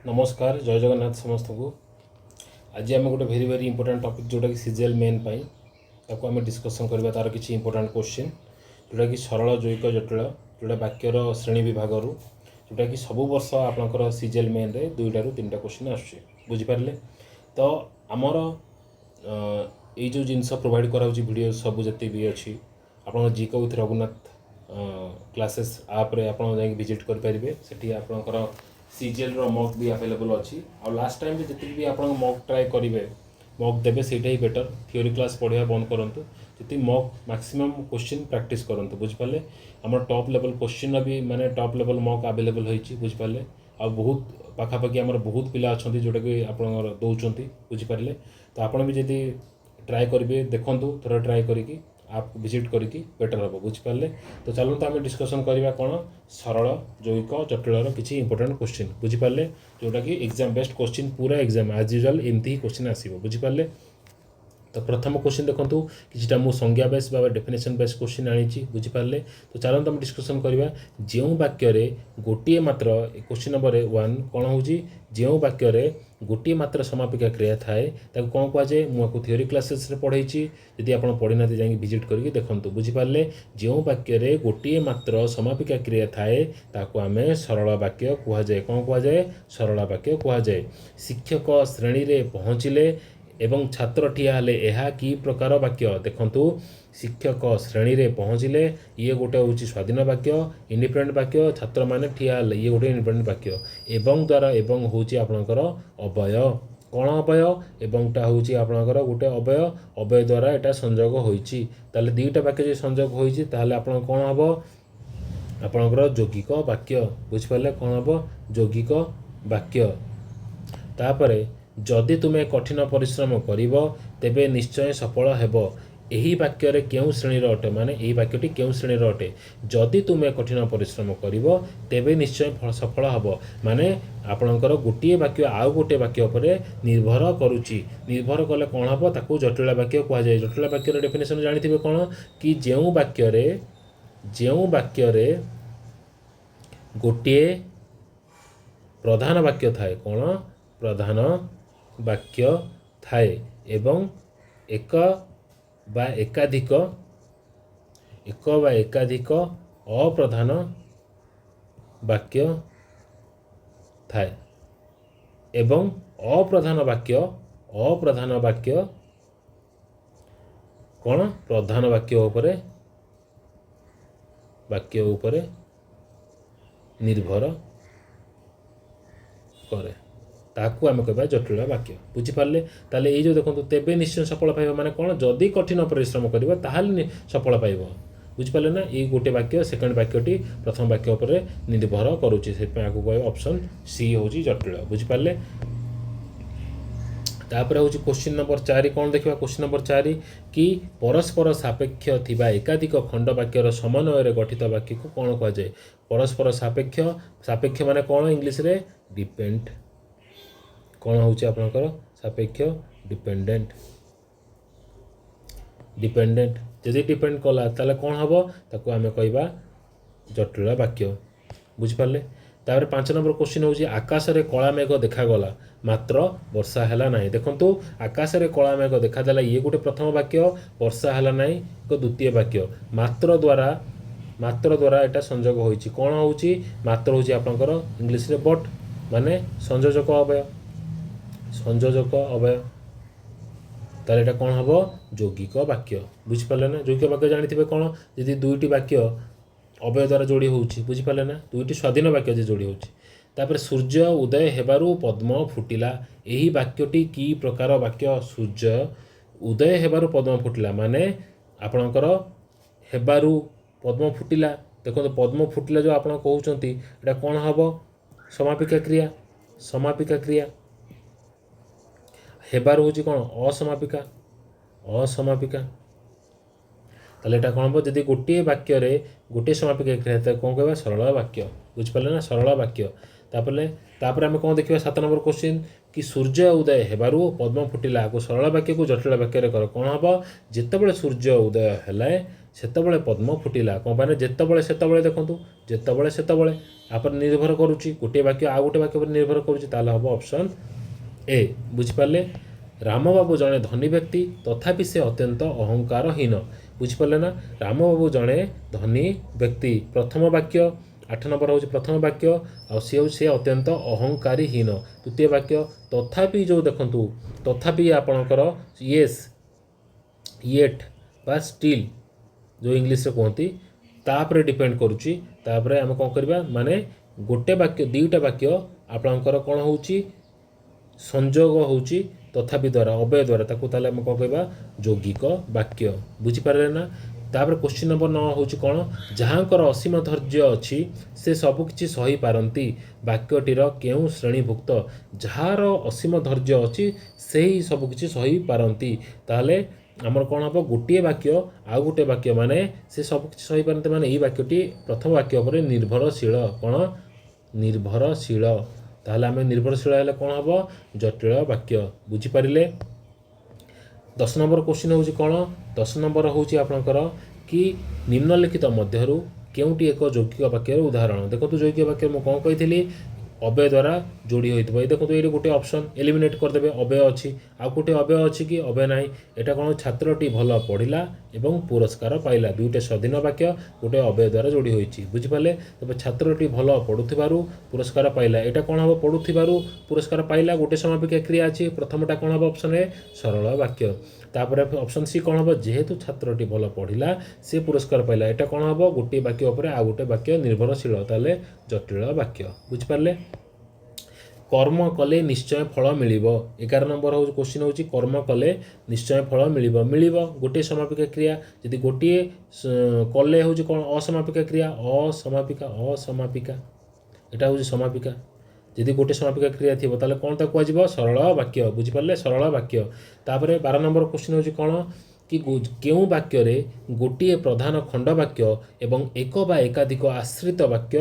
ନମସ୍କାର, ଜୟ ଜଗନ୍ନାଥ ସମସ୍ତଙ୍କୁ। ଆଜି ଆମେ ଗୋଟେ ଭେରି ଭେରି ଇମ୍ପୋର୍ଟାଣ୍ଟ ଟପିକ୍, ଯେଉଁଟାକି ସିଜିଏଲ୍ ମେନ୍ ପାଇଁ, ତାକୁ ଆମେ ଡିସ୍କସନ୍ କରିବା। ତା'ର କିଛି ଇମ୍ପୋର୍ଟାଣ୍ଟ କୋଶ୍ଚିନ୍, ଯେଉଁଟାକି ସରଳ, ଯୌଗିକ, ଜଟିଳ, ଯେଉଁଟା ବାକ୍ୟର ଶ୍ରେଣୀ ବିଭାଗରୁ, ଯେଉଁଟାକି ସବୁ ବର୍ଷ ଆପଣଙ୍କର ସିଜିଏଲ୍ ମେନ୍ରେ ଦୁଇଟାରୁ ତିନିଟା କୋଶ୍ଚିନ୍ ଆସୁଛି। ବୁଝିପାରିଲେ ତ? ଆମର ଏଇ ଯେଉଁ ଜିନିଷ ପ୍ରୋଭାଇଡ଼ କରାହେଉଛି, ଭିଡ଼ିଓ ସବୁ ଯେତେ ବି ଅଛି, ଆପଣଙ୍କ G K with Raghunath classes ଆପ୍ରେ ଆପଣ ଯାଇକି ଭିଜିଟ୍ କରିପାରିବେ। ସେଠି ଆପଣଙ୍କର ସିଜିଏଲ୍ର ମକ୍ ବି ଆଭେଲେବଲ୍ ଅଛି। ଆଉ ଲାଷ୍ଟ ଟାଇମ୍ରେ ଯେତିକି ବି ଆପଣଙ୍କ ମକ୍ ଟ୍ରାଏ କରିବେ, ମକ୍ ଦେବେ, ସେଇଟା ହିଁ ବେଟର୍। ଥିଓରି କ୍ଲାସ୍ ପଢ଼ିବା ବନ୍ଦ କରନ୍ତୁ, ଯେତିକି ମକ୍ ମ୍ୟାକ୍ସିମମ୍ କୋଶ୍ଚିନ୍ ପ୍ରାକ୍ଟିସ୍ କରନ୍ତୁ। ବୁଝିପାରିଲେ? ଆମର ଟପ୍ ଲେଭେଲ୍ କୋଶ୍ଚିନ୍ର ବି, ମାନେ ଟପ୍ ଲେଭେଲ୍ ମକ୍ ଆଭେଲେବଲ୍ ହେଇଛି। ବୁଝିପାରିଲେ? ଆଉ ବହୁତ ପାଖାପାଖି ଆମର ବହୁତ ପିଲା ଅଛନ୍ତି, ଯେଉଁଟାକି ଆପଣଙ୍କର ଦେଉଛନ୍ତି। ବୁଝିପାରିଲେ ତ? ଆପଣ ବି ଯଦି ଟ୍ରାଏ କରିବେ, ଦେଖନ୍ତୁ ଥରେ ଟ୍ରାଏ କରିକି, ଆପ୍ ଭିଜିଟ୍ କରିକି, ବେଟର୍ ହେବ। ବୁଝିପାରିଲେ ତ? ଚାଲନ୍ତୁ ଆମେ ଡିସ୍କସନ୍ କରିବା କ'ଣ? ସରଳ, ଯୌଗିକ, ଜଟିଳର କିଛି ଇମ୍ପୋର୍ଟାଣ୍ଟ କୋଶ୍ଚିନ୍। ବୁଝିପାରିଲେ? ଯେଉଁଟାକି ଏକ୍ଜାମ୍ ବେଷ୍ଟ କୋଶ୍ଚିନ୍, ପୁରା ଏକ୍ଜାମ୍ ଆଜ୍ ୟୁଜୁଆଲ୍ ଏମିତି ହିଁ କୋଶ୍ଚିନ୍ ଆସିବ। ବୁଝିପାରିଲେ ତ? ପ୍ରଥମ କୋଶ୍ଚିନ୍ ଦେଖନ୍ତୁ। କିଛିଟା ମୁଁ ସଂଜ୍ଞା ବେସ୍ ବା ଡେଫିନେସନ୍ ବେସ୍ କୋଶ୍ଚିନ୍ ଆଣିଛି। ବୁଝିପାରିଲେ ତ? ଚାଲନ୍ତୁ ଆମେ ଡିସ୍କସନ୍ କରିବା। ଯେଉଁ ବାକ୍ୟରେ ଗୋଟିଏ ମାତ୍ର, କୋଶ୍ଚିନ୍ ନମ୍ବର 1 କ'ଣ ହେଉଛି? ଯେଉଁ ବାକ୍ୟରେ ଗୋଟିଏ ମାତ୍ର ସମାପିକା କ୍ରିୟା ଥାଏ, ତାକୁ କ'ଣ କୁହାଯାଏ? ମୁଁ ଆକୁ ଥିଓରି କ୍ଲାସେସରେ ପଢ଼େଇଛି। ଯଦି ଆପଣ ପଢ଼ିନାହାନ୍ତି, ଯାଇକି ଭିଜିଟ୍ କରିକି ଦେଖନ୍ତୁ। ବୁଝିପାରିଲେ? ଯେଉଁ ବାକ୍ୟରେ ଗୋଟିଏ ମାତ୍ର ସମାପିକା କ୍ରିୟା ଥାଏ, ତାକୁ ଆମେ ସରଳ ବାକ୍ୟ କୁହାଯାଏ। କ'ଣ କୁହାଯାଏ? ସରଳ ବାକ୍ୟ କୁହାଯାଏ। ଶିକ୍ଷକ ଶ୍ରେଣୀରେ ପହଞ୍ଚିଲେ ଏବଂ ଛାତ୍ର ଠିଆ ହେଲେ, ଏହା କି ପ୍ରକାର ବାକ୍ୟ? ଦେଖନ୍ତୁ, ଶିକ୍ଷକ ଶ୍ରେଣୀରେ ପହଞ୍ଚିଲେ, ଇଏ ଗୋଟେ ହେଉଛି ସ୍ୱାଧୀନ ବାକ୍ୟ, ଇଣ୍ଡିପେଣ୍ଡେଣ୍ଟ ବାକ୍ୟ। ଛାତ୍ରମାନେ ଠିଆ ହେଲେ, ଇଏ ଗୋଟେ ଇଣ୍ଡିପେଣ୍ଡେଣ୍ଟ ବାକ୍ୟ। ଏବଂ ଦ୍ୱାରା, ଏବଂ ହେଉଛି ଆପଣଙ୍କର ଅବ୍ୟୟ। କ'ଣ ଅବ୍ୟୟ? ଏବଂଟା ହେଉଛି ଆପଣଙ୍କର ଗୋଟେ ଅବ୍ୟୟ। ଅବ୍ୟୟ ଦ୍ୱାରା ଏଇଟା ସଂଯୋଗ ହୋଇଛି। ତାହେଲେ ଦୁଇଟା ବାକ୍ୟ ଯଦି ସଂଯୋଗ ହୋଇଛି, ତାହେଲେ ଆପଣ କ'ଣ ହେବ? ଆପଣଙ୍କର ଯୌଗିକ ବାକ୍ୟ। ବୁଝିପାରିଲେ? କ'ଣ ହେବ? ଯୌଗିକ ବାକ୍ୟ। ତାପରେ, ଯଦି ତୁମେ କଠିନ ପରିଶ୍ରମ କରିବ, ତେବେ ନିଶ୍ଚୟ ସଫଳ ହେବ, ଏହି ବାକ୍ୟରେ କେଉଁ ଶ୍ରେଣୀର ଅଟେ? ମାନେ ଏହି ବାକ୍ୟଟି କେଉଁ ଶ୍ରେଣୀର ଅଟେ? ଯଦି ତୁମେ କଠିନ ପରିଶ୍ରମ କରିବ, ତେବେ ନିଶ୍ଚୟ ସଫଳ ହେବ। ମାନେ ଆପଣଙ୍କର ଗୋଟିଏ ବାକ୍ୟ ଆଉ ଗୋଟିଏ ବାକ୍ୟ ଉପରେ ନିର୍ଭର କରୁଛି। ନିର୍ଭର କଲେ କ'ଣ ହେବ? ତାକୁ ଜଟିଳ ବାକ୍ୟ କୁହାଯାଏ। ଜଟିଳ ବାକ୍ୟର ଡେଫିନେସନ୍ ଜାଣିଥିବେ କ'ଣ କି ଯେଉଁ ବାକ୍ୟରେ ଗୋଟିଏ ପ୍ରଧାନ ବାକ୍ୟ ଥାଏ, କ'ଣ ପ୍ରଧାନ ବାକ୍ୟ ଥାଏ ଏବଂ ଏକ ବା ଏକାଧିକ ଅପ୍ରଧାନ ବାକ୍ୟ ଥାଏ ଏବଂ ଅପ୍ରଧାନ ବାକ୍ୟ କ'ଣ ପ୍ରଧାନ ବାକ୍ୟ ଉପରେ ନିର୍ଭର କରେ, ତାକୁ ଆମେ କହିବା ଜଟିଳ ବାକ୍ୟ। ବୁଝିପାରିଲେ? ତାହେଲେ ଏଇ ଯେଉଁ ଦେଖନ୍ତୁ, ତେବେ ନିଶ୍ଚୟ ସଫଳ ପାଇବ, ମାନେ କ'ଣ? ଯଦି କଠିନ ପରିଶ୍ରମ କରିବ, ତାହେଲେ ସଫଳ ପାଇବ। ବୁଝିପାରିଲେ ନା? ଏଇ ଗୋଟେ ବାକ୍ୟ, ସେକେଣ୍ଡ ବାକ୍ୟଟି ପ୍ରଥମ ବାକ୍ୟ ଉପରେ ନିର୍ଭର କରୁଛି। ସେଥିପାଇଁ ଆକୁ କହିବା ଅପସନ୍ ସି ହେଉଛି ଜଟିଳ। ବୁଝିପାରିଲେ? ତାପରେ ହେଉଛି କୋଶ୍ଚିନ୍ ନମ୍ବର 4। କ'ଣ ଦେଖିବା? କୋଶ୍ଚିନ୍ ନମ୍ବର 4 କି ପରସ୍ପର ସାପେକ୍ଷ ଥିବା ଏକାଧିକ ଖଣ୍ଡ ବାକ୍ୟର ସମନ୍ୱୟରେ ଗଠିତ ବାକ୍ୟକୁ କ'ଣ କୁହାଯାଏ? ପରସ୍ପର ସାପେକ୍ଷ। ସାପେକ୍ଷ ମାନେ କ'ଣ ଇଂଲିଶରେ? ଡିପେଣ୍ଡ। କ'ଣ ହେଉଛି ଆପଣଙ୍କର ସାପେକ୍ଷ? ଡିପେଣ୍ଡେଣ୍ଟ। ଡିପେଣ୍ଡେଣ୍ଟ। ଯଦି ଡିପେଣ୍ଡ କଲା, ତାହେଲେ କ'ଣ ହେବ? ତାକୁ ଆମେ କହିବା ଜଟିଳ ବାକ୍ୟ। ବୁଝିପାରିଲେ? ତାପରେ 5 ନମ୍ବର କୋଶ୍ଚିନ୍ ହେଉଛି, ଆକାଶରେ କଳା ମେଘ ଦେଖାଗଲା, ମାତ୍ର ବର୍ଷା ହେଲା ନାହିଁ। ଦେଖନ୍ତୁ, ଆକାଶରେ କଳା ମେଘ ଦେଖାଦେଲା, ଇଏ ଗୋଟେ ପ୍ରଥମ ବାକ୍ୟ। ବର୍ଷା ହେଲା ନାହିଁ ଏକ ଦ୍ୱିତୀୟ ବାକ୍ୟ। ମାତ୍ର ଦ୍ୱାରା ଏଇଟା ସଂଯୋଗ ହୋଇଛି। କ'ଣ ହେଉଛି? ମାତ୍ର ହେଉଛି ଆପଣଙ୍କର ଇଂଲିଶରେ ବଟ୍, ମାନେ ସଂଯୋଜକ ଅବ୍ୟୟ। ସଂଯୋଜକ ଅବ୍ୟୟ। ତାହେଲେ ଏଇଟା କ'ଣ ହେବ? ଯୌଗିକ ବାକ୍ୟ। ବୁଝିପାରିଲେ ନା? ଯୌଗିକ ବାକ୍ୟ ଜାଣିଥିବେ କ'ଣ? ଯଦି ଦୁଇଟି ବାକ୍ୟ ଅବ୍ୟୟ ଦ୍ୱାରା ଯୋଡ଼ି ହେଉଛି। ବୁଝିପାରିଲେ ନା? ଦୁଇଟି ସ୍ୱାଧୀନ ବାକ୍ୟ ଯେ ଯୋଡ଼ି ହେଉଛି। ତାପରେ, ସୂର୍ଯ୍ୟ ଉଦୟ ହେବାରୁ ପଦ୍ମ ଫୁଟିଲା, ଏହି ବାକ୍ୟଟି କି ପ୍ରକାର ବାକ୍ୟ? ସୂର୍ଯ୍ୟ ଉଦୟ ହେବାରୁ ପଦ୍ମ ଫୁଟିଲା, ମାନେ ଆପଣଙ୍କର ହେବାରୁ ପଦ୍ମ ଫୁଟିଲା। ଦେଖନ୍ତୁ, ପଦ୍ମ ଫୁଟିଲା ଯେଉଁ ଆପଣ କହୁଛନ୍ତି, ଏଇଟା କ'ଣ ହେବ? ସମାପିକା କ୍ରିୟା। ସମାପିକା କ୍ରିୟା। ହେବାରୁ ହେଉଛି କ'ଣ? ଅସମାପିକା। ଅସମାପିକା। ତାହେଲେ ଏଇଟା କ'ଣ ହେବ? ଯଦି ଗୋଟିଏ ବାକ୍ୟରେ ଗୋଟିଏ ସମାପିକା କ୍ରିୟା, ତାକୁ କ'ଣ କହିବା? ସରଳ ବାକ୍ୟ। ବୁଝିପାରିଲେ ନା? ସରଳ ବାକ୍ୟ। ତାପରେ ଆମେ କ'ଣ ଦେଖିବା? 7 ନମ୍ବର କୋଶ୍ଚିନ୍ କି ସୂର୍ଯ୍ୟ ଉଦୟ ହେବାରୁ ପଦ୍ମ ଫୁଟିଲା, ଆକୁ ସରଳ ବାକ୍ୟକୁ ଜଟିଳ ବାକ୍ୟରେ କର। କ'ଣ ହେବ? ଯେତେବେଳେ ସୂର୍ଯ୍ୟ ଉଦୟ ହେଲେ, ସେତେବେଳେ ପଦ୍ମ ଫୁଟିଲା। କ'ଣ ପାଇଁ ନା ଯେତେବେଳେ ସେତେବେଳେ, ଦେଖନ୍ତୁ ଯେତେବେଳେ ସେତେବେଳେ ତାପରେ ନିର୍ଭର କରୁଛି, ଗୋଟିଏ ବାକ୍ୟ ଆଉ ଗୋଟେ ବାକ୍ୟ ଉପରେ ନିର୍ଭର କରୁଛି, ତାହେଲେ ହେବ ଅପସନ୍ ଏ। ବୁଝିପାରିଲେ? ରାମବାବୁ ଜଣେ ଧନୀ ବ୍ୟକ୍ତି, ତଥାପି ସେ ଅତ୍ୟନ୍ତ ଅହଙ୍କାରହୀନ। ବୁଝିପାରିଲେ ନା? ରାମବାବୁ ଜଣେ ଧନୀ ବ୍ୟକ୍ତି, ପ୍ରଥମ ବାକ୍ୟ। 8 ନମ୍ବର ହେଉଛି ପ୍ରଥମ ବାକ୍ୟ, ଆଉ ସିଏ ହେଉଛି ସେ ଅତ୍ୟନ୍ତ ଅହଙ୍କାରୀହୀନ, ଦ୍ୱିତୀୟ ବାକ୍ୟ। ତଥାପି ଯେଉଁ ଦେଖନ୍ତୁ, ତଥାପି ଆପଣଙ୍କର ୟେସ୍, ୟେଟ୍ ବା ଷ୍ଟିଲ୍ ଯେଉଁ ଇଂଲିଶରେ କୁହନ୍ତି, ତାପରେ ଡିପେଣ୍ଡ କରୁଛି। ତାପରେ ଆମେ କ'ଣ କରିବା? ମାନେ ଗୋଟେ ବାକ୍ୟ, ଦୁଇଟା ବାକ୍ୟ ଆପଣଙ୍କର କ'ଣ ହେଉଛି? ସଂଯୋଗ ହେଉଛି ତଥାପି ଦ୍ୱାରା, ଅବ୍ୟୟ ଦ୍ୱାରା। ତାକୁ ତାହେଲେ ଆମେ କ'ଣ କହିବା? ଯୌଗିକ ବାକ୍ୟ। ବୁଝିପାରିଲେ ନା? ତାପରେ କ୍ୱେଶ୍ଚିନ୍ ନମ୍ବର 9 ହେଉଛି କ'ଣ? ଯାହାଙ୍କର ଅସୀମ ଧୈର୍ଯ୍ୟ ଅଛି, ସେ ସବୁକିଛି ସହିପାରନ୍ତି ବାକ୍ୟଟିର କେଉଁ ଶ୍ରେଣୀଭୁକ୍ତ? ଯାହାର ଅସୀମ ଧୈର୍ଯ୍ୟ ଅଛି, ସେହି ସବୁକିଛି ସହିପାରନ୍ତି। ତାହେଲେ ଆମର କ'ଣ ହେବ? ଗୋଟିଏ ବାକ୍ୟ ଆଉ ଗୋଟିଏ ବାକ୍ୟ, ମାନେ ସେ ସବୁକିଛି ସହିପାରନ୍ତି, ମାନେ ଏଇ ବାକ୍ୟଟି ପ୍ରଥମ ବାକ୍ୟ ଉପରେ ନିର୍ଭରଶୀଳ। କ'ଣ ନିର୍ଭରଶୀଳ? ତାହେଲେ ଆମେ ନିର୍ଭରଶୀଳ ହେଲେ କ'ଣ ହେବ? ଜଟିଳ ବାକ୍ୟ। ବୁଝିପାରିଲେ? 10 ନମ୍ବର କ୍ୱେଶ୍ଚିନ୍ ହେଉଛି କ'ଣ? 10 ନମ୍ବର ହେଉଛି ଆପଣଙ୍କର କି ନିମ୍ନଲିଖିତ ମଧ୍ୟରୁ କେଉଁଟି ଏକ ଯୌଗିକ ବାକ୍ୟର ଉଦାହରଣ? ଦେଖନ୍ତୁ, ଯୌଗିକ ବାକ୍ୟ ମୁଁ କ'ଣ କହିଥିଲି? ଅବ୍ୟୟ ଦ୍ୱାରା ଯୋଡ଼ି ହୋଇଥିବ। ଏଇ ଦେଖନ୍ତୁ, ଏଇଠି ଗୋଟେ ଅପସନ୍ ଏଲିମିନେଟ୍ କରିଦେବେ, ଅବ୍ୟୟ ଅଛି। ଆଉ ଗୋଟେ ଅବ୍ୟୟ ଅଛି କି? ଅବ୍ୟୟ ନାହିଁ। ଏଇଟା କ'ଣ? ଛାତ୍ରଟି ଭଲ ପଢ଼ିଲା ଏବଂ ପୁରସ୍କାର ପାଇଲା। ଦୁଇଟା ସ୍ୱାଧୀନ ବାକ୍ୟ ଗୋଟେ ଅବ୍ୟୟ ଦ୍ୱାରା ଯୋଡ଼ି ହୋଇଛି। ବୁଝିପାରିଲେ? ତେବେ ଛାତ୍ରଟି ଭଲ ପଢ଼ୁଥିବାରୁ ପୁରସ୍କାର ପାଇଲା, ଏଇଟା କ'ଣ ହେବ? ପଢ଼ୁଥିବାରୁ ପୁରସ୍କାର ପାଇଲା, ଗୋଟେ ସମାପିକା କ୍ରିୟା ଅଛି। ପ୍ରଥମଟା କ'ଣ ହେବ? ଅପସନ୍ ଏ, ସରଳ ବାକ୍ୟ। ତାପରେ ଅପସନ୍ ସି କ'ଣ ହେବ? ଯେହେତୁ ଛାତ୍ରଟି ଭଲ ପଢ଼ିଲା, ସେ ପୁରସ୍କାର ପାଇଲା। ଏଇଟା କ'ଣ ହେବ? ଗୋଟିଏ ବାକ୍ୟ ଉପରେ ଆଉ ଗୋଟେ ବାକ୍ୟ ନିର୍ଭରଶୀଳ, ତାହେଲେ ଜଟିଳ ବାକ୍ୟ। ବୁଝିପାରିଲେ? କର୍ମ କଲେ ନିଶ୍ଚୟ ଫଳ ମିଳିବ। 11 ନମ୍ବର ହେଉଛି କ୍ୱେଶ୍ଚିନ୍ ହେଉଛି କର୍ମ କଲେ ନିଶ୍ଚୟ ଫଳ ମିଳିବ। ମିଳିବ ଗୋଟିଏ ସମାପିକା କ୍ରିୟା। ଯଦି ଗୋଟିଏ କଲେ ହେଉଛି କ'ଣ? ଅସମାପିକା କ୍ରିୟା। ଅସମାପିକା, ଅସମାପିକା, ଏଇଟା ହେଉଛି ସମାପିକା। ଯଦି ଗୋଟେ ସମାପିକା କ୍ରିୟା ଥିବ, ତାହେଲେ କ'ଣ ତାକୁ କୁହାଯିବ? ସରଳ ବାକ୍ୟ। ବୁଝିପାରିଲେ? ସରଳ ବାକ୍ୟ। ତାପରେ 12 ନମ୍ବର କ୍ୱେଶ୍ଚିନ୍ ହେଉଛି କ'ଣ କି କେଉଁ ବାକ୍ୟରେ ଗୋଟିଏ ପ୍ରଧାନ ଖଣ୍ଡ ବାକ୍ୟ ଏବଂ ଏକ ବା ଏକାଧିକ ଆଶ୍ରିତ ବାକ୍ୟ,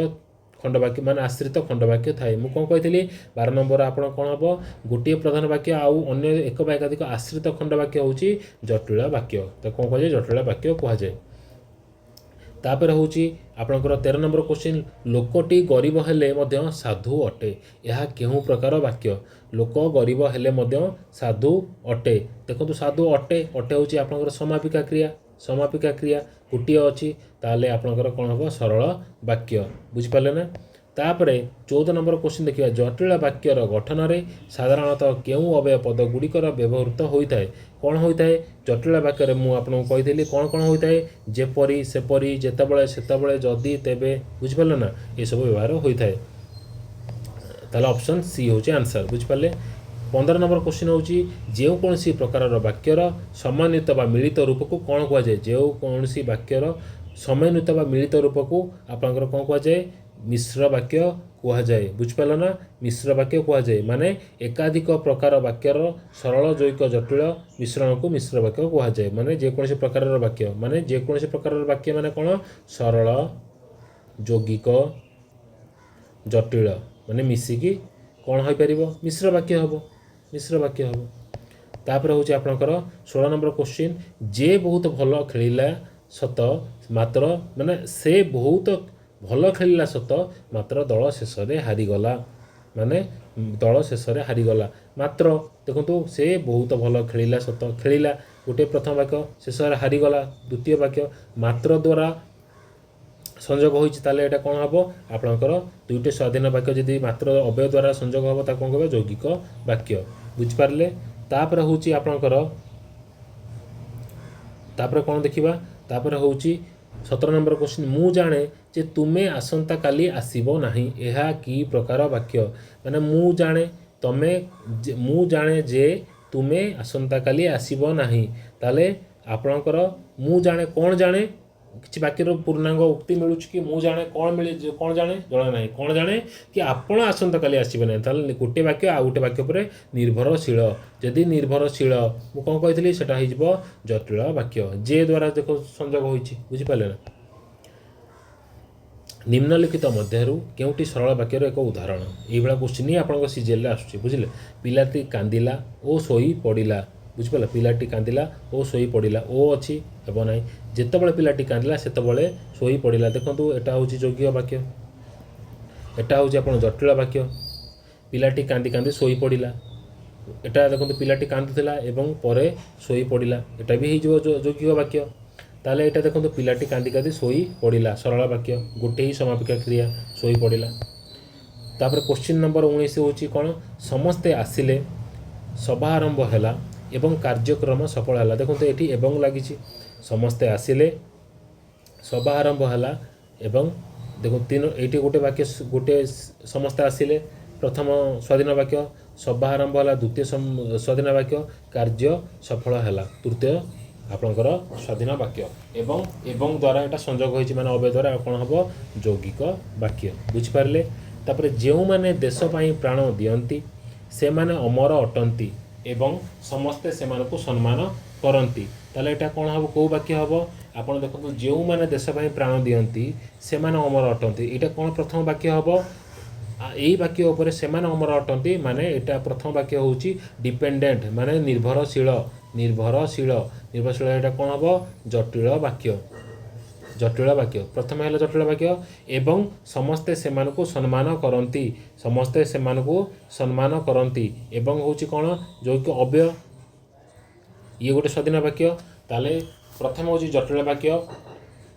ଖଣ୍ଡ ବାକ୍ୟ ମାନେ ଆଶ୍ରିତ ଖଣ୍ଡ ବାକ୍ୟ ଥାଏ? ମୁଁ କ'ଣ କହିଥିଲି? 12 ନମ୍ବର ଆପଣ କ'ଣ ହେବ? ଗୋଟିଏ ପ୍ରଧାନ ବାକ୍ୟ ଆଉ ଅନ୍ୟ ଏକ ବା ଏକାଧିକ ଆଶ୍ରିତ ଖଣ୍ଡ ବାକ୍ୟ ହେଉଛି ଜଟିଳ ବାକ୍ୟ। ତାକୁ କ'ଣ କୁହାଯାଏ? ଜଟିଳ ବାକ୍ୟ କୁହାଯାଏ। ତାପରେ ହେଉଛି ଆପଣଙ୍କର 13 ନମ୍ବର କ୍ୱେଶ୍ଚିନ୍, ଲୋକଟି ଗରିବ ହେଲେ ମଧ୍ୟ ସାଧୁ ଅଟେ, ଏହା କେଉଁ ପ୍ରକାର ବାକ୍ୟ? ଲୋକ ଗରିବ ହେଲେ ମଧ୍ୟ ସାଧୁ ଅଟେ। ଦେଖନ୍ତୁ, ସାଧୁ ଅଟେ, ଅଟେ ହେଉଛି ଆପଣଙ୍କର ସମାପିକା କ୍ରିୟା। ସମାପିକା କ୍ରିୟା ଗୋଟିଏ ଅଛି, ତାହେଲେ ଆପଣଙ୍କର କ'ଣ ହେବ? ସରଳ ବାକ୍ୟ। ବୁଝିପାରିଲେ ନା? ତାପରେ 14 ନମ୍ବର କ୍ୱେଶ୍ଚିନ୍ ଦେଖିବା। ଜଟିଳ ବାକ୍ୟର ଗଠନରେ ସାଧାରଣତଃ କେଉଁ ଅବ୍ୟୟ ପଦ ଗୁଡ଼ିକର ବ୍ୟବହୃତ ହୋଇଥାଏ? କ'ଣ ହୋଇଥାଏ ଜଟିଳ ବାକ୍ୟରେ? ମୁଁ ଆପଣଙ୍କୁ କହିଥିଲି କ'ଣ କ'ଣ ହୋଇଥାଏ। ଯେପରି, ସେପରି, ଯେତେବେଳେ, ସେତେବେଳେ, ଯଦି, ତେବେ। ବୁଝିପାରିଲେ ନା? ଏସବୁ ବ୍ୟବହାର ହୋଇଥାଏ। ତାହେଲେ ଅପସନ୍ ସି ହେଉଛି ଆନ୍ସର୍। ବୁଝିପାରିଲେ? 15 ନମ୍ବର କ୍ୱେଶ୍ଚିନ୍ ହେଉଛି ଯେଉଁ କୌଣସି ପ୍ରକାରର ବାକ୍ୟର ସମନ୍ୱିତ ବା ମିଳିତ ରୂପକୁ କ'ଣ କୁହାଯାଏ? ଯେଉଁ କୌଣସି ବାକ୍ୟର ସମନ୍ୱିତ ବା ମିଳିତ ରୂପକୁ ଆପଣଙ୍କର କ'ଣ କୁହାଯାଏ? ମିଶ୍ର ବାକ୍ୟ କୁହାଯାଏ। ବୁଝିପାରିଲ ନା? ମିଶ୍ର ବାକ୍ୟ କୁହାଯାଏ, ମାନେ ଏକାଧିକ ପ୍ରକାର ବାକ୍ୟର ସରଳ, ଯୌଗିକ, ଜଟିଳ ମିଶ୍ରଣକୁ ମିଶ୍ର ବାକ୍ୟ କୁହାଯାଏ। ମାନେ ଯେକୌଣସି ପ୍ରକାରର ବାକ୍ୟ, ମାନେ ଯେକୌଣସି ପ୍ରକାରର ବାକ୍ୟ ମାନେ କ'ଣ? ସରଳ, ଯୌଗିକ, ଜଟିଳ ମାନେ ମିଶିକି କ'ଣ ହୋଇପାରିବ? ମିଶ୍ର ବାକ୍ୟ ହେବ, ମିଶ୍ର ବାକ୍ୟ ହେବ। ତାପରେ ହେଉଛି ଆପଣଙ୍କର 16 ନମ୍ବର କ୍ୱେଶ୍ଚିନ୍, ଯେ ବହୁତ ଭଲ ଖେଳିଲା ସତ, ମାତ୍ର, ମାନେ ସେ ବହୁତ ଭଲ ଖେଳିଲା ସତ, ମାତ୍ର ଦଳ ଶେଷରେ ହାରିଗଲା। ମାନେ ଦଳ ଶେଷରେ ହାରିଗଲା। ମାତ୍ର ଦେଖନ୍ତୁ, ସେ ବହୁତ ଭଲ ଖେଳିଲା ସତ, ଖେଳିଲା ଗୋଟିଏ ପ୍ରଥମ ବାକ୍ୟ, ଶେଷରେ ହାରିଗଲା ଦ୍ୱିତୀୟ ବାକ୍ୟ, ମାତ୍ର ଦ୍ୱାରା ସଂଯୋଗ ହୋଇଛି। ତାହେଲେ ଏଇଟା କ'ଣ ହେବ? ଆପଣଙ୍କର ଦୁଇଟି ସ୍ୱାଧୀନ ବାକ୍ୟ ଯଦି ମାତ୍ର ଅବ୍ୟୟ ଦ୍ୱାରା ସଂଯୋଗ ହେବ, ତାକୁ କ'ଣ କହିବା? ଯୌଗିକ ବାକ୍ୟ। ବୁଝିପାରିଲେ? ତାପରେ ହେଉଛି ଆପଣଙ୍କର, ତାପରେ କ'ଣ ଦେଖିବା? ତାପରେ ହେଉଛି 17 ନମ୍ବର କ୍ୱେଶ୍ଚିନ୍, ମୁଁ ଜାଣେ ଯେ ତୁମେ ଆସନ୍ତାକାଲି ଆସିବ ନାହିଁ, ଏହା କି ପ୍ରକାର ବାକ୍ୟ? ମାନେ ମୁଁ ଜାଣେ ତମେ, ମୁଁ ଜାଣେ ଯେ ତୁମେ ଆସନ୍ତାକାଲି ଆସିବ ନାହିଁ। ତାହେଲେ ଆପଣଙ୍କର ମୁଁ ଜାଣେ, କ'ଣ ଜାଣେ? କିଛି ବାକ୍ୟର ପୂର୍ଣ୍ଣାଙ୍ଗ ଉକ୍ତି ମିଳୁଛି କି? ମୁଁ ଜାଣେ, କ'ଣ ମିଳେ? କ'ଣ ଜାଣେ? ଜଣା ନାହିଁ। କ'ଣ ଜାଣେ କି ଆପଣ ଆସନ୍ତାକାଲି ଆସିବେ ନାହିଁ। ତାହେଲେ ଗୋଟିଏ ବାକ୍ୟ ଆଉ ଗୋଟେ ବାକ୍ୟ ଉପରେ ନିର୍ଭରଶୀଳ। ଯଦି ନିର୍ଭରଶୀଳ, ମୁଁ କ'ଣ କହିଥିଲି? ସେଟା ହେଇଯିବ ଜଟିଳ ବାକ୍ୟ। ଯେ ଦ୍ୱାରା ଦେଖ ସଂଯୋଗ ହୋଇଛି। ବୁଝିପାରିଲେ ନା? ନିମ୍ନଲିଖିତ ମଧ୍ୟରୁ କେଉଁଟି ସରଳ ବାକ୍ୟର ଏକ ଉଦାହରଣ? ଏଇଭଳିଆ କ୍ୱେଶ୍ଚିନ୍ ହିଁ ଆପଣଙ୍କ ସିଜିଏଲ୍ରେ ଆସୁଛି। ବୁଝିଲେ? ପିଲାଟି କାନ୍ଦିଲା ଓ ଶୋଇ ପଡ଼ିଲା। ବୁଝିପାରିଲ? ପିଲାଟି କାନ୍ଦିଲା ଓ ଶୋଇପଡ଼ିଲା, ଓ ଅଛି, ହେବ ନାହିଁ। ଯେତେବେଳେ ପିଲାଟି କାନ୍ଦିଲା ସେତେବେଳେ ଶୋଇପଡ଼ିଲା। ଦେଖନ୍ତୁ, ଏଟା ହେଉଛି ଯୌଗିକ ବାକ୍ୟ, ଏଟା ହେଉଛି ଆପଣ ଜଟିଳ ବାକ୍ୟ। ପିଲାଟି କାନ୍ଦି କାନ୍ଦି ଶୋଇପଡ଼ିଲା। ଏଟା ଦେଖନ୍ତୁ, ପିଲାଟି କାନ୍ଦୁଥିଲା ଏବଂ ପରେ ଶୋଇପଡ଼ିଲା, ଏଟା ବି ହେଇଯିବ ଯୌଗିକ ବାକ୍ୟ। ତାହେଲେ ଏଇଟା ଦେଖନ୍ତୁ, ପିଲାଟି କାନ୍ଦି କାନ୍ଦି ଶୋଇ ପଡ଼ିଲା, ସରଳ ବାକ୍ୟ, ଗୋଟେ ହିଁ ସମାପିକା କ୍ରିୟା, ଶୋଇ ପଡ଼ିଲା। ତାପରେ କୋଶ୍ଚିନ୍ ନମ୍ବର 19 ହେଉଛି କ'ଣ? ସମସ୍ତେ ଆସିଲେ, ସଭା ଆରମ୍ଭ ହେଲା ଏବଂ କାର୍ଯ୍ୟକ୍ରମ ସଫଳ ହେଲା। ଦେଖନ୍ତୁ, ଏଠି ଏବଂ ଲାଗିଛି। ସମସ୍ତେ ଆସିଲେ, ସଭା ଆରମ୍ଭ ହେଲା ଏବଂ, ଦେଖନ୍ତୁ, ତିନି ଏଇଠି ଗୋଟେ ବାକ୍ୟ, ଗୋଟେ ସମସ୍ତେ ଆସିଲେ ପ୍ରଥମ ସ୍ୱାଧୀନ ବାକ୍ୟ, ସଭା ଆରମ୍ଭ ହେଲା ଦ୍ୱିତୀୟ ସ୍ୱାଧୀନ ବାକ୍ୟ, କାର୍ଯ୍ୟ ସଫଳ ହେଲା ତୃତୀୟ ଆପଣଙ୍କର ସ୍ୱାଧୀନ ବାକ୍ୟ ଏବଂ ଏବଂ ଦ୍ୱାରା ଏଇଟା ସଂଯୋଗ ହୋଇଛି, ମାନେ ଅବ୍ୟୟ ଦ୍ୱାରା କ'ଣ ହେବ? ଯୌଗିକ ବାକ୍ୟ। ବୁଝିପାରିଲେ? ତାପରେ, ଯେଉଁମାନେ ଦେଶ ପାଇଁ ପ୍ରାଣ ଦିଅନ୍ତି ସେମାନେ ଅମର ଅଟନ୍ତି ଏବଂ ସମସ୍ତେ ସେମାନଙ୍କୁ ସମ୍ମାନ କରନ୍ତି। ତାହେଲେ ଏଇଟା କ'ଣ ହେବ? କେଉଁ ବାକ୍ୟ ହେବ? ଆପଣ ଦେଖନ୍ତୁ, ଯେଉଁମାନେ ଦେଶ ପାଇଁ ପ୍ରାଣ ଦିଅନ୍ତି ସେମାନେ ଅମର ଅଟନ୍ତି, ଏଇଟା କ'ଣ ପ୍ରଥମ ବାକ୍ୟ ହେବ? ଏଇ ବାକ୍ୟ ଉପରେ ସେମାନେ ଅମର ଅଟନ୍ତି, ମାନେ ଏଇଟା ପ୍ରଥମ ବାକ୍ୟ ହେଉଛି ଡିପେଣ୍ଡେଣ୍ଟ, ମାନେ ନିର୍ଭରଶୀଳ। ନିର୍ଭରଶୀଳ, ନିର୍ଭରଶୀଳ, ଏଇଟା କ'ଣ ହେବ? ଜଟିଳ ବାକ୍ୟ। ଜଟିଳ ବାକ୍ୟ ପ୍ରଥମେ ହେଲା ଜଟିଳ ବାକ୍ୟ। ଏବଂ ସମସ୍ତେ ସେମାନଙ୍କୁ ସମ୍ମାନ କରନ୍ତି, ସମସ୍ତେ ସେମାନଙ୍କୁ ସମ୍ମାନ କରନ୍ତି, ଏବଂ ହେଉଛି କ'ଣ? ଯୌଗିକ ଅବ୍ୟୟ। ଇଏ ଗୋଟେ ସ୍ୱାଧୀନ ବାକ୍ୟ। ତାହେଲେ ପ୍ରଥମେ ହେଉଛି ଜଟିଳ ବାକ୍ୟ,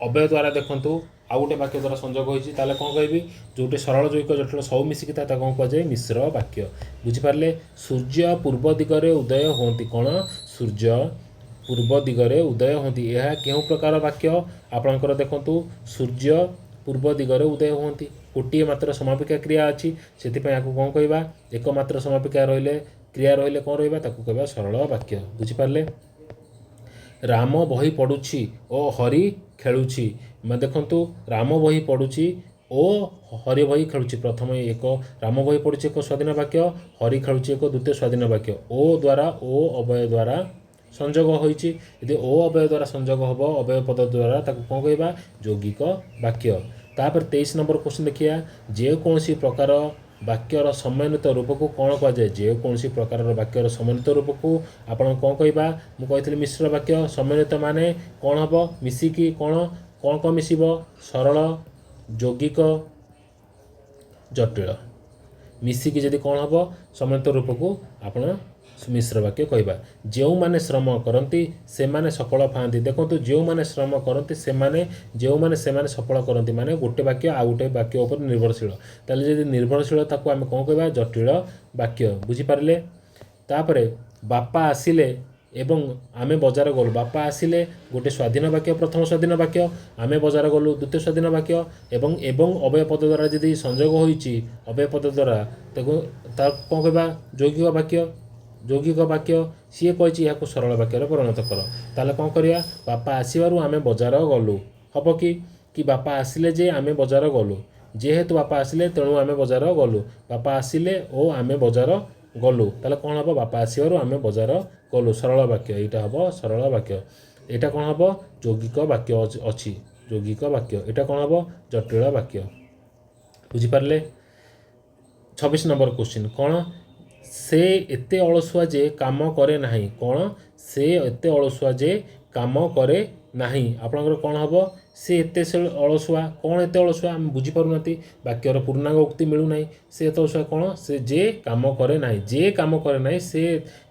ଅବ୍ୟୟ ଦ୍ୱାରା ଦେଖନ୍ତୁ ଆଉ ଗୋଟେ ବାକ୍ୟ ଦ୍ୱାରା ସଂଯୋଗ ହୋଇଛି। ତାହେଲେ କ'ଣ କହିବି? ଯେଉଁଠି ସରଳ, ଯୌଗିକ, ଜଟିଳ ସବୁ ମିଶିକି ଥାଏ, ତାକୁ କ'ଣ କୁହାଯାଏ? ମିଶ୍ର ବାକ୍ୟ। ବୁଝିପାରିଲେ? ସୂର୍ଯ୍ୟ ପୂର୍ବ ଦିଗରେ ଉଦୟ ହୁଅନ୍ତି। କ'ଣ? ସୂର୍ଯ୍ୟ ପୂର୍ବ ଦିଗରେ ଉଦୟ ହୁଅନ୍ତି, ଏହା କେଉଁ ପ୍ରକାର ବାକ୍ୟ ଆପଣଙ୍କର? ଦେଖନ୍ତୁ, ସୂର୍ଯ୍ୟ ପୂର୍ବ ଦିଗରେ ଉଦୟ ହୁଅନ୍ତି, ଗୋଟିଏ ମାତ୍ର ସମାପିକା କ୍ରିୟା ଅଛି। ସେଥିପାଇଁ ଆକୁ କ'ଣ କହିବା? ଏକମାତ୍ର ସମାପିକା ରହିଲେ, କ୍ରିୟା ରହିଲେ କ'ଣ ରହିବା? ତାକୁ କହିବା ସରଳ ବାକ୍ୟ। ବୁଝିପାରିଲେ? ରାମ ବହି ପଢ଼ୁଛି ଓ ହରି ଖେଳୁଛି। ମାନେ ଦେଖନ୍ତୁ, ରାମ ବହି ପଢ଼ୁଛି ଓ ହରି ବହି ଖେଳୁଛି। ପ୍ରଥମେ ଏକ ରାମ ବହି ପଢ଼ୁଛି ଏକ ସ୍ୱାଧୀନ ବାକ୍ୟ, ହରି ଖେଳୁଛି ଏକ ଦ୍ୱିତୀୟ ସ୍ୱାଧୀନ ବାକ୍ୟ। ଓ ଦ୍ୱାରା, ଓ ଅବ୍ୟୟ ଦ୍ୱାରା ସଂଯୋଗ ହୋଇଛି। ଯଦି ଓ ଅବ୍ୟୟ ଦ୍ୱାରା ସଂଯୋଗ ହେବ, ଅବ୍ୟୟ ପଦ ଦ୍ୱାରା, ତାକୁ କ'ଣ କହିବା? ଯୌଗିକ ବାକ୍ୟ। ତାପରେ 23 ନମ୍ବର କ୍ୱେଶ୍ଚିନ୍ ଦେଖିବା। ଯେକୌଣସି ପ୍ରକାର ବାକ୍ୟର ସମନ୍ୱିତ ରୂପକୁ କ'ଣ କୁହାଯାଏ? ଯେକୌଣସି ପ୍ରକାରର ବାକ୍ୟର ସମନ୍ୱିତ ରୂପକୁ ଆପଣ କ'ଣ କହିବା? ମୁଁ କହିଥିଲି ମିଶ୍ର ବାକ୍ୟ। ସମନ୍ୱିତ ମାନେ କ'ଣ ହେବ? ମିଶିକି କ'ଣ କ'ଣ କ'ଣ ମିଶିବ? ସରଳ, ଯୌଗିକ, ଜଟିଳ ମିଶିକି ଯଦି କ'ଣ ହେବ, ସମନ୍ୱିତ ରୂପକୁ ଆପଣ ମିଶ୍ର ବାକ୍ୟ କହିବା। ଯେଉଁମାନେ ଶ୍ରମ କରନ୍ତି ସେମାନେ ସଫଳ ପାଆନ୍ତି। ଦେଖନ୍ତୁ, ଯେଉଁମାନେ ଶ୍ରମ କରନ୍ତି ସେମାନେ, ଯେଉଁମାନେ, ସେମାନେ ସଫଳ କରନ୍ତି, ମାନେ ଗୋଟେ ବାକ୍ୟ ଆଉ ଗୋଟେ ବାକ୍ୟ ଉପରେ ନିର୍ଭରଶୀଳ। ତାହେଲେ ଯଦି ନିର୍ଭରଶୀଳ, ତାକୁ ଆମେ କ'ଣ କହିବା? ଜଟିଳ ବାକ୍ୟ। ବୁଝିପାରିଲେ? ତାପରେ, ବାପା ଆସିଲେ ଏବଂ ଆମେ ବଜାର ଗଲୁ। ବାପା ଆସିଲେ ଗୋଟେ ସ୍ୱାଧୀନ ବାକ୍ୟ, ପ୍ରଥମ ସ୍ୱାଧୀନ ବାକ୍ୟ। ଆମେ ବଜାର ଗଲୁ ଦ୍ୱିତୀୟ ସ୍ୱାଧୀନ ବାକ୍ୟ ଏବଂ ଏବଂ ଅବ୍ୟୟ ପଦ ଦ୍ୱାରା ଯଦି ସଂଯୋଗ ହୋଇଛି, ଅବ୍ୟୟ ପଦ ଦ୍ୱାରା, ତାକୁ ତାକୁ କ'ଣ କହିବା? ଯୌଗିକ ବାକ୍ୟ। ଯୌଗିକ ବାକ୍ୟ। ସିଏ କହିଛି ଏହାକୁ ସରଳ ବାକ୍ୟରେ ପରିଣତ କର। ତାହେଲେ କ'ଣ କରିବା? ବାପା ଆସିବାରୁ ଆମେ ବଜାର ଗଲୁ ହେବ କି? କି ବାପା ଆସିଲେ ଯେ ଆମେ ବଜାର ଗଲୁ? ଯେହେତୁ ବାପା ଆସିଲେ ତେଣୁ ଆମେ ବଜାର ଗଲୁ? ବାପା ଆସିଲେ ଓ ଆମେ ବଜାର ଗଲୁ? ତାହେଲେ କ'ଣ ହେବ? ବାପା ଆସିବାରୁ ଆମେ ବଜାର ଗଲୁ, ସରଳ ବାକ୍ୟ। ଏଇଟା ହେବ ସରଳ ବାକ୍ୟ। ଏଇଟା କ'ଣ ହେବ? ଯୌଗିକ ବାକ୍ୟ ଅଛି, ଯୌଗିକ ବାକ୍ୟ। ଏଇଟା କ'ଣ ହେବ? ଜଟିଳ ବାକ୍ୟ। ବୁଝିପାରିଲେ? 26 ନମ୍ବର କ୍ୱେଶ୍ଚିନ୍ କ'ଣ? ସେ ଏତେ ଅଳସୁଆ ଯେ କାମ କରେ ନାହିଁ। କ'ଣ? ସେ ଏତେ ଅଳସୁଆ ଯେ କାମ କରେ ନାହିଁ। ଆପଣଙ୍କର କ'ଣ ହେବ? ସେ ଏତେ ସେ ଅଳସୁଆ, କ'ଣ ଏତେ ଅଳସୁଆ ଆମେ ବୁଝିପାରୁନାହାନ୍ତି, ବାକ୍ୟର ପୂର୍ଣ୍ଣାଙ୍ଗ ଉକ୍ତି ମିଳୁନାହିଁ। ସେ ଏତେ ଅଳସୁଆ କ'ଣ? ସେ ଯେ କାମ କରେ ନାହିଁ, ଯେ କାମ କରେ ନାହିଁ।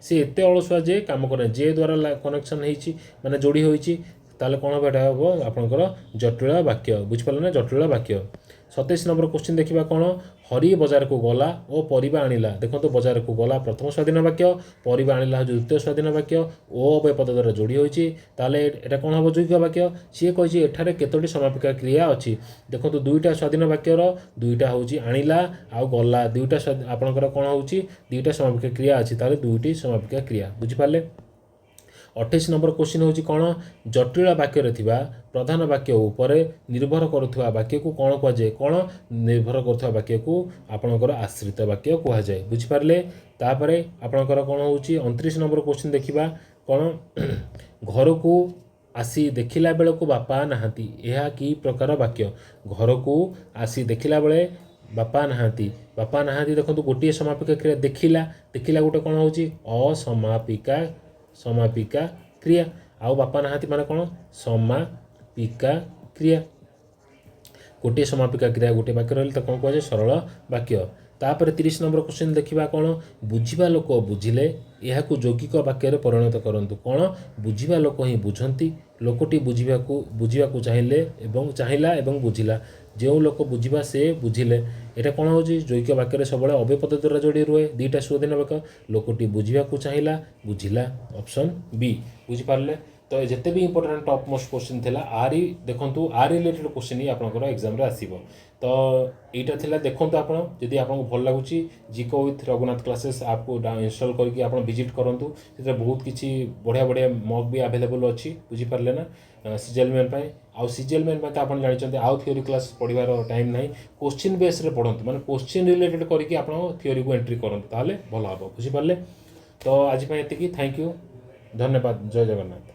ସେ ଏତେ ଅଳସୁଆ ଯେ କାମ କରେ ନାହିଁ, ଯେ ଦ୍ୱାରା କନେକ୍ସନ୍ ହେଇଛି, ମାନେ ଯୋଡ଼ି ହୋଇଛି। ତାହେଲେ କ'ଣ ହେବ? ଏଇଟା ହେବ ଆପଣଙ୍କର ଜଟିଳ ବାକ୍ୟ। ବୁଝିପାରିଲେ ନା? ଜଟିଳ ବାକ୍ୟ। 27 ନମ୍ବର କ୍ୱେଶ୍ଚିନ୍ ଦେଖିବା କ'ଣ? ହରି ବଜାରକୁ ଗଲା ଓ ପରିବା ଆଣିଲା। ଦେଖନ୍ତୁ, ବଜାରକୁ ଗଲା ପ୍ରଥମ ସ୍ୱାଧୀନ ବାକ୍ୟ, ପରିବା ଆଣିଲା ହେଉଛି ଦ୍ୱିତୀୟ ସ୍ୱାଧୀନ ବାକ୍ୟ, ଓ ଅବ୍ୟୟ ପଦ ଦ୍ୱାରା ଯୋଡ଼ି ହୋଇଛି। ତାହେଲେ ଏଇଟା କ'ଣ ହେବ? ଯୌଗିକ ବାକ୍ୟ। ସିଏ କହିଛି ଏଠାରେ କେତୋଟି ସମାପିକା କ୍ରିୟା ଅଛି? ଦେଖନ୍ତୁ, ଦୁଇଟା ସ୍ୱାଧୀନ ବାକ୍ୟର ଦୁଇଟା ହେଉଛି ଆଣିଲା ଆଉ ଗଲା, ଦୁଇଟା ଆପଣଙ୍କର କ'ଣ ହେଉଛି? ଦୁଇଟା ସମାପିକା କ୍ରିୟା ଅଛି। ତାହେଲେ ଦୁଇଟି ସମାପିକା କ୍ରିୟା। ବୁଝିପାରିଲେ? 28 ନମ୍ବର କ୍ୱେଶ୍ଚିନ୍ ହେଉଛି କ'ଣ? ଜଟିଳ ବାକ୍ୟରେ ଥିବା ପ୍ରଧାନ ବାକ୍ୟ ଉପରେ ନିର୍ଭର କରୁଥିବା ବାକ୍ୟକୁ କ'ଣ କୁହାଯାଏ? କ'ଣ ନିର୍ଭର କରୁଥିବା ବାକ୍ୟକୁ ଆପଣଙ୍କର ଆଶ୍ରିତ ବାକ୍ୟ କୁହାଯାଏ। ବୁଝିପାରିଲେ? ତାପରେ ଆପଣଙ୍କର କ'ଣ ହେଉଛି? 29 ନମ୍ବର କ୍ୱେଶ୍ଚିନ୍ ଦେଖିବା କ'ଣ? ଘରକୁ ଆସି ଦେଖିଲା ବେଳକୁ ବାପା ନାହାନ୍ତି, ଏହା କି ପ୍ରକାର ବାକ୍ୟ? ଘରକୁ ଆସି ଦେଖିଲା ବେଳେ ବାପା ନାହାନ୍ତି। ବାପା ନାହାନ୍ତି, ଦେଖନ୍ତୁ, ଗୋଟିଏ ସମାପିକା କ୍ରିୟା ଦେଖିଲା। ଦେଖିଲା ଗୋଟେ କ'ଣ ହେଉଛି? ଅସମାପିକା ସମାପିକା କ୍ରିୟା। ଆଉ ବାପା ନାହାନ୍ତି ମାନେ କ'ଣ? ସମାପିକା କ୍ରିୟା। ଗୋଟିଏ ସମାପିକା କ୍ରିୟା ଗୋଟିଏ ବାକ୍ୟ ରହିଲେ ତ କ'ଣ କୁହାଯାଏ? ସରଳ ବାକ୍ୟ। ତାପରେ 30 ନମ୍ବର କ୍ୱେଶ୍ଚିନ୍ ଦେଖିବା କ'ଣ? ବୁଝିବା ଲୋକ ବୁଝିଲେ, ଏହାକୁ ଯୌଗିକ ବାକ୍ୟରେ ପରିଣତ କରନ୍ତୁ। କ'ଣ? ବୁଝିବା ଲୋକ ହିଁ ବୁଝନ୍ତି, ଲୋକଟି ବୁଝିବାକୁ ଚାହିଁଲେ ଏବଂ ଚାହିଁଲା ଏବଂ ବୁଝିଲା, ଯେଉଁ ଲୋକ ବୁଝିବା ସେ ବୁଝିଲେ। ଏଇଟା କ'ଣ ହେଉଛି? ଯୌଗିକ ବାକ୍ୟରେ ସବୁବେଳେ ଅବ୍ୟୟ ପଦ ଦ୍ୱାରା ଯୋଡ଼ି ରୁହେ ଦୁଇଟା ସ୍ୱାଧୀନ ବାକ୍ୟ। ଲୋକଟି ବୁଝିବାକୁ ଚାହିଁଲା, ବୁଝିଲା, ଅପସନ୍ ବି। ବୁଝିପାରିଲେ ତ? ଯେତେ ବି ଇମ୍ପୋର୍ଟାଣ୍ଟ ଟପ୍ ମୋଷ୍ଟ କ୍ୱେଶ୍ଚିନ୍ ଥିଲା ଆରି, ଦେଖନ୍ତୁ, ଆରି ରିଲେଟେଡ୍ କ୍ୱେଶ୍ଚିନ୍ ହିଁ ଆପଣଙ୍କର ଏକ୍ଜାମ୍ରେ ଆସିବ। ତ ଏଇଟା ଥିଲା। ଦେଖନ୍ତୁ ଆପଣ, ଯଦି ଆପଣଙ୍କୁ ଭଲ ଲାଗୁଛି, ଜିକେ ୱିଥ୍ ରଘୁନାଥ କ୍ଲାସେସ୍ ଆପ୍କୁ ଇନଷ୍ଟଲ୍ କରିକି ଆପଣ ଭିଜିଟ୍ କରନ୍ତୁ। ସେଥିରେ ବହୁତ କିଛି ବଢ଼ିଆ ବଢ଼ିଆ ମକ୍ ବି ଆଭେଲେବୁଲ୍ ଅଛି। ବୁଝିପାରିଲେ ନା? ସିଜିଏଲ୍ ମେନ୍ ପାଇଁ, ଆଉ ସିଜିଏଲ୍ ମେନ୍ ପାଇଁ ତ ଆପଣ ଜାଣିଛନ୍ତି, ଆଉ ଥିଓରି କ୍ଲାସ୍ ପଢ଼ିବାର ଟାଇମ୍ ନାହିଁ। କୋଶ୍ଚିନ୍ ବେସ୍ରେ ପଢ଼ନ୍ତୁ, ମାନେ କୋଶ୍ଚିନ୍ ରିଲେଟେଡ୍ କରିକି ଆପଣ ଥିଓରିକୁ ଏଣ୍ଟ୍ରି କରନ୍ତୁ, ତାହେଲେ ଭଲ ହେବ। ବୁଝିପାରିଲେ ତ? ଆଜି ପାଇଁ ଏତିକି। Thank you, ଧନ୍ୟବାଦ, ଜୟ ଜଗନ୍ନାଥ।